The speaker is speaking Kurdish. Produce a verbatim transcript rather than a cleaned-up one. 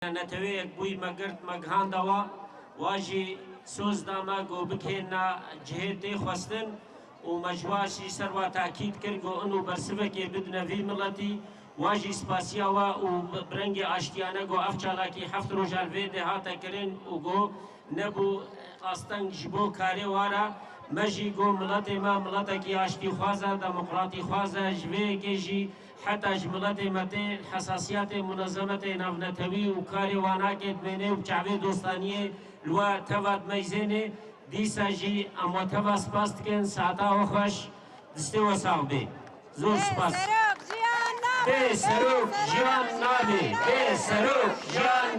Neteweyek bûyî me girt, me gihanda wa, wa jî soz da me ku bikêna cihê tê xwestin û me ji wa jî ser wa tekîd kir ku ino bersivekê bidine vî miletî, wa jî spasiya we û bi, bi rengê aştiyane ku ev çalakî heft roja li vê dê hate kirin û ku nebû asteng ji bo karê wa re. Me jî got miletê me miletekî aştîxwaz e, demokratîxwaz e, ji vê yekê jî heta ji miletê me tê hesasiyetê munezemetê navnetewî û karê wan nake dimênê û bi çavê dostaniyê li we teva dimeyzênê. Dîsa jî em we teva spas dikin, saeta we xweş, distê we sax bê. Zor spas. Bê serok jiyan nabê. Bê serok jiyan nabê. Bê serok jiyan